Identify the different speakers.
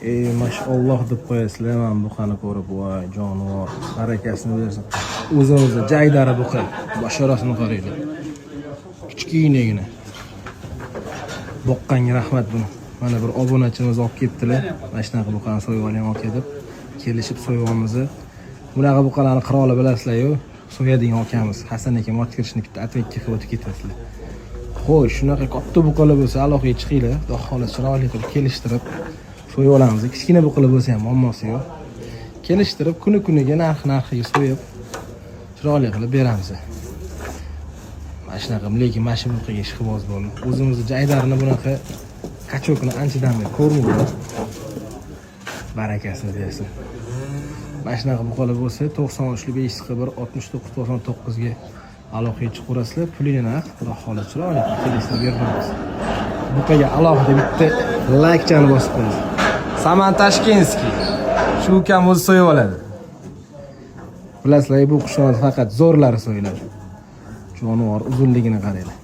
Speaker 1: Ey, mashalloh deb qo'yasizlar mana buqani ko'rib, voy jonivor, barakasini bersin. O'zimizni jaydari buqa, basharasini qaranglar. Kichkinagina. Boqqanga rahmat buni. Mana bir obunachimiz olib kelibdilar. Mana shunaqa buqani so'yib oling aka deb kelishib so'yganmiz. Bunaqa buqalarni qiroli bilasizlar-yu, so'yadigan akamiz Hasan aka Motkirishni bitta отметка qilib o'tib ketasizlar. Xo'sh, shunaqa katta buqalar bo'lsa, aloqaga chiqinglar. Xudo xohlasa, chiroyli qilib kelishtirib so'yib olamiz. Kichkina buqalar bo'lsa ham muammosi yo'q. Kelishtirib, kuni kuniga narx narxiga so'yib, chiroyli qilib beramiz. Mana shunaqa, lekin mana shu buqaga ishqiboz bo'ldim. O'zimizni jaydarini bunaqa качок ini anchadan beri ko'rmadim. Barakasini bersin. Mana shunaqa buqalar bo'lsa, 93 541 69 99 ga aloqaga chiqaverasizlar. Pulini naqd, xudo xohlasa, chiroyli qilib kelishtirib beramiz. Buqaga alohida bitta laykchani bosib qo'yasiz.
Speaker 2: Saman Ташкентский. Shu ukam o'zi so'yib oladi.
Speaker 1: Bilasizlar, bu qushlarni faqat zo'rlari so'yiladi. Jonivor uzunligini qaranglar.